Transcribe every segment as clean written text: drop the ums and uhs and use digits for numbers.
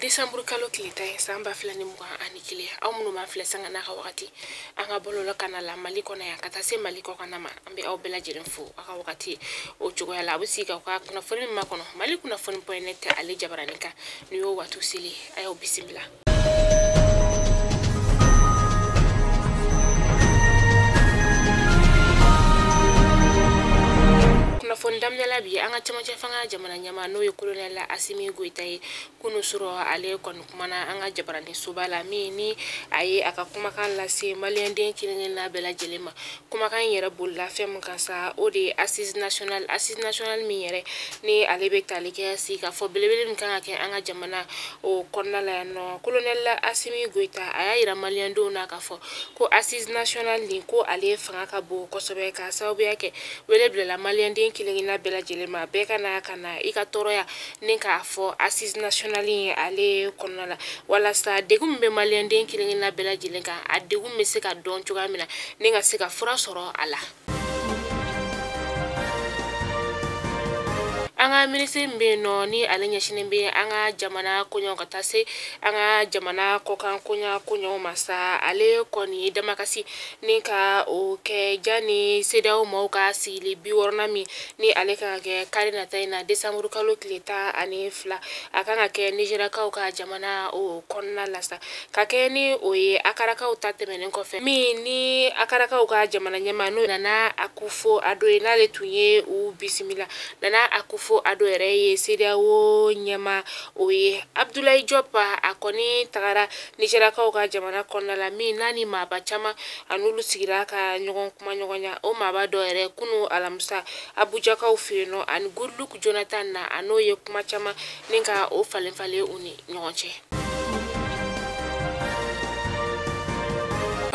Décembre kalo tile 10 ye san 2021. Aw minnu b'an filɛ sanga n'a ka wagati an ka bɔlɔlɔ kana la Mali kɔnɔ yan ka taa se Mali kɔkanna ma, an bɛ aw bɛɛ lajɛlen fo aw ka wagati o cogoya la. A bɛ sigi k'aw ka kunnafoni min makɔnɔ Mali kunnafoni point net ale jabaranin kan. N'i y'o waati seli, a y'aw bisimila. Kunnafoni daminɛ la bi, an ka cɛmancɛ fanga jamana ɲɛmaa n'o ye colonel Assimi Goïta ye, kunu sɔrɔ ale kɔni kumana an ka jabaranin soba la, min ni a ye a ka kumakan lase maliyɛnden kelen-kelenna bɛɛ lajɛlen ma. Kumakan in yɛrɛ bolila fɛn min kan sa, o de ye assise nationale. Assise nationale min yɛrɛ ni ale bɛ tali kɛ sigikafɔ belebele min kan ka kɛ an ka jamana o kɔnɔna la yan nɔ. Colonel Assimi Goïta a y'a yira maliyɛndenw na k'a fɔ ko assise nationale nin ko ale fanga ka bon kosɛbɛ, k'a sababuya kɛ wele bilala maliyɛnden kelen-kelenna bɛɛ lajɛlen ma, bɛɛ ka na ka na i ka tɔɔrɔya ni k'a fɔ assise nationale in ale kɔnɔna la, walasa degun min bɛ maliyɛnden kelen-kelenna bɛɛ lajɛlen kan, a degun bɛ se ka dɔn cogoya min na ni ka se ka fura sɔrɔ a la. An ka minisiri min bɛ yen nɔ ni ale ɲɛsinnen bɛ an ka jamana koɲɛw ka taa se an ka jamana kɔkan koɲɛw ma sa, ale kɔni ye damakasi ni ka o kɛ janni CEDEAO maaw ka sigili 60nan min ni ale kan ka kɛ kari nata in na décembre kalo tile 12, a kan ka kɛ Nizeriyakaw ka jamana o kɔnɔna la sa. Ka kɛ ni o ye Akarakaw ta tɛmɛnen kɔfɛ, min ni Akarakaw ka jamana ɲɛmaa n'o Nana Akufo-Addo ye, n'ale tun ye u bisimila. Nana Akufo-Addo yɛrɛ ye CEDEAO ɲɛmaa o ye. Abdoulaye Diop a kɔni tagara Nizeriyakaw ka jamana kɔnɔna la, min n'a ni maaba caman a n'olu sigira ka ɲɔgɔn kuma ɲɔgɔnya. O maaba dɔ yɛrɛ kunu alamisa Abujakaw fɛ yen nɔ, ani Goodluck Jonathan na, a n'o ye kuma caman ni ka o falen falen u ni ɲɔgɔn cɛ.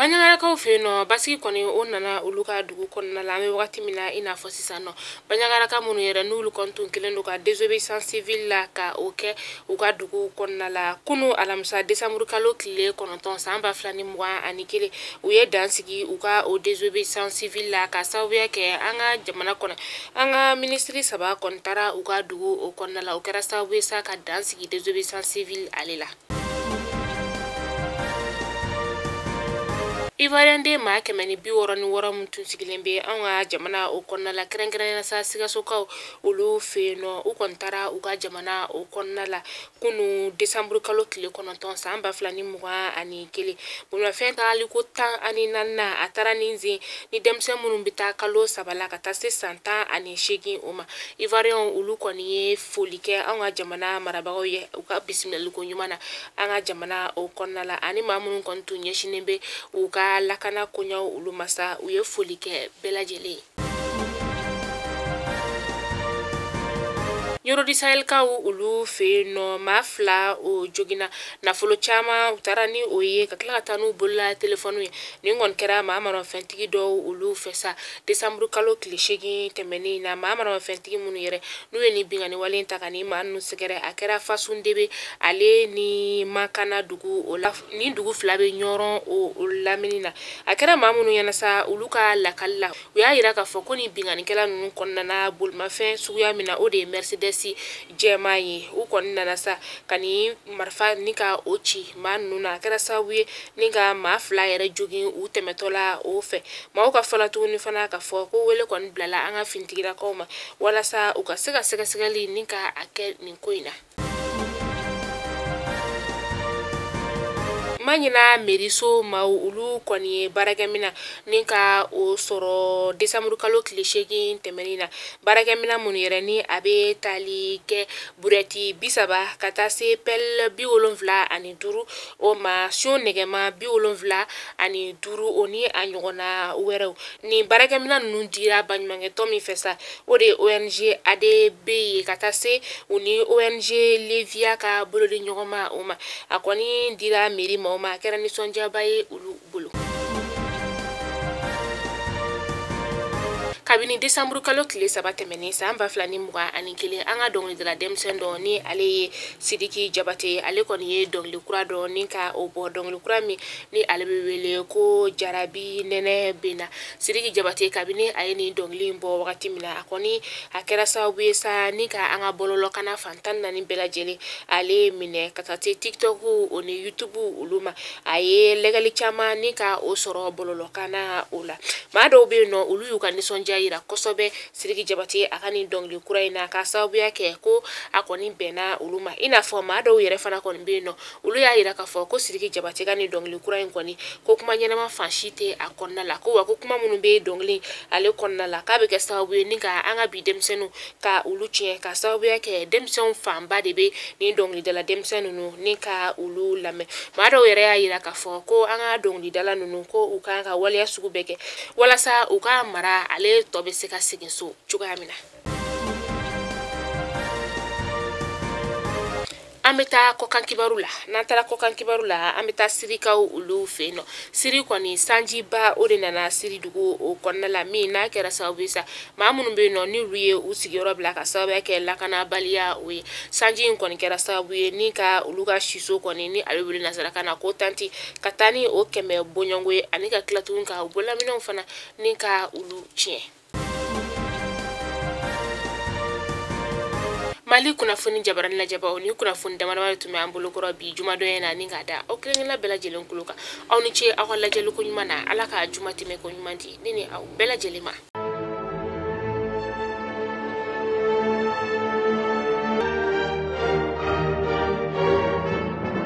Banjagarakaw fɛ yen nɔ, basigi kɔni o nana olu ka dugu kɔnɔna la. An bɛ wagati min na i n'a fɔ sisan nɔ, Banjagaraka minnu yɛrɛ n'olu kɔni tun kɛlen don ka désobéissance civile la ka o kɛ u ka dugu kɔnɔna la, kunu alamisa décembre kalo tile 9 san 2021, u ye dan sigi u ka o désobéissance civile la, ka sababuya kɛ an ka jamana kɔnɔ an ka minisiri 3 kɔni taara u ka dugu o kɔnɔna la. O kɛra sababu ye sa ka dan sigi désobéissance civile ale la. Ivoirien den maa 166 min tun sigilen bɛ anw ka jamana o kɔnɔna la, kɛrɛnkɛrɛnnenya sa Sikasokaw olu fɛ yen nɔ, u kɔni taara u ka jamana o kɔnɔna la kunu décembre kalo tile 9 san 2021. Bolimafɛn tagaliko 14nan a taara ni zen ni denmisɛn minnu bɛ taa kalo 3 la ka taa se san 18 o ma. Ivoirien olu kɔni ye foli kɛ anw ka jamana marabagaw ye u ka bisimilaliko ɲuman na an ka jamana o kɔnɔna la, ani maa minnu kɔni tun ɲɛsinnen bɛ u ka lakana koɲɛw olu ma sa, u ye foli kɛ bɛɛ lajɛlen ye. Ɲɔrɔ Sahel-kaw olu fɛ yen nɔ, maa 2 o joginna, nafolo caman u taara ni o ye ka tila ka taa n'u bolola telefɔniw ye. Nin kɔni kɛra maa maramafɛntigi dɔw olu fɛ sa décembre kalo tile 8 tɛmɛnen na. Maa maramafɛntigi minnu yɛrɛ n'u ye nin binkanni wale in ta ka nin maa ninnu sɛgɛrɛ, a kɛra Fasundebe ale ni Makana dugu o la. Nin dugu 2 bɛ Ɲɔrɔn o lamini na. A kɛra maa minnu ɲɛna sa, olu ka lakali la, u y'a yira k'a fɔ ko nin binkannikɛla ninnu kɔnɔna na bolimafɛn suguya min na, o de ye Mercedes jɛman ye. U kɔni nana sa ka nin marifa ni ka o ci maa ninnu na, a kɛra sababu ye ni ka maa 2 yɛrɛ jogin u tɛmɛtɔ la o fɛ. Maaw ka fɔla tuguni fana k'a fɔ ko wele kɔni bilala an ka finitigilakaw ma walasa u ka se ka sɛgɛsɛgɛli ni ka a kɛ nin ko in na. Maɲina meriso maaw olu kɔni ye baarakɛminɛn ni ka o sɔrɔ décembre kalo tile 8 tɛmɛnen na. Baarakɛminɛn minnu yɛrɛ ni a bɛ tali kɛ burɛti 30 ka taa se pɛli 75 o ma, siyon nɛgɛma 75 o ni a ɲɔgɔnna wɛrɛw. Nin baarakɛminɛn ninnu dira baɲumankɛtɔn min fɛ sa, o de ye ONG ADB ye, ka taa se u ni ONG Levia ka bolodi ɲɔgɔn ma o ma. A kɔni dira meri ma, a kɛra nisɔndiyaba ye olu bolo. Kabini desanburu kalo tile 3 tɛmɛnen san 2021, an ka dɔnkilidala denmisɛn dɔ ni ale ye Sidiki Jabate, ale kɔni ye dɔnkili kura dɔ ni ka o bɔ, dɔnkili kura min ni ale bɛ wele ko Jarabi nɛnɛ bɛ na. Sidiki Jabate kabini a ye nin dɔnkili in bɔ wagati min na, a kɔni a kɛra sababu ye sa ni ka an ka bɔlɔlɔkana fan 14 bɛɛ lajɛlen ale minɛ, ka taa se TikTok o ni YouTube olu ma. A ye lɛgɛli caman ni ka o sɔrɔ bɔlɔlɔkana o la. Maa dɔw bɛ yen nɔ, olu y'u ka nisɔndiya yira kosɛbɛ Sidiki Jabate a ka nin dɔnkili kura in na, ka sababuya kɛ ko a kɔni bɛnna olu ma. I n'a fɔ maa dɔw yɛrɛ fana kɔni bɛ yen nɔ, olu y'a yira k'a fɔ ko Sidiki Jabate ka nin dɔnkili kura in kɔni, ko kuma ɲɛnama fan si tɛ a kɔnɔna la, ko wa ko kuma minnu bɛ dɔnkili ale kɔnɔna la k'a bɛ kɛ sababu ye ni ka an ka bi denmisɛnninw ka olu tiɲɛ, ka sababuya kɛ denmisɛnw fanba de bɛ nin dɔnkilidala denmisɛn ninnu ni ka olu lamɛn. Maa dɔw yɛrɛ y'a yira k'a fɔ ko an ka dɔnkilidala ninnu ko u kan ka waleya sugu bɛɛ kɛ walasa u ka mara ale tɔ bɛ se ka segin so cogoya min na. An bɛ taa kɔkan kibaru la. N'an taara kɔkan kibaru la, an bɛ taa Sirikaw olu fɛ yen nɔ. Siri kɔni sanjiba o de nana Siri dugu o kɔnɔna la, min n'a kɛra sababu ye sa maa minnu bɛ yen nɔ ni olu ye u sigiyɔrɔ bila ka sababuya kɛ lakanabaliya o ye. Sanji in kɔni kɛra sababu ye ni ka olu ka siso kɔni ni ale wele nansarakan na ko tanti, ka taa ni o 100 bɔɲɔgɔnko ye, ani ka tila tuguni ka u bolominɛnw fana ni ka olu tiɲɛ. Mali kunnafoni jabarani lajɛbaw ni kunnafoni damadama de tun bɛ an bolokɔrɔ bi jumadon in na, ni k'a da aw kelenkelenna bɛɛ lajɛlen kulo kan. Aw ni ce aw ka lajɛli ko ɲuman na. Ala ka juma tɛmɛ ko ɲuman di ne ni aw bɛɛ lajɛlen ma.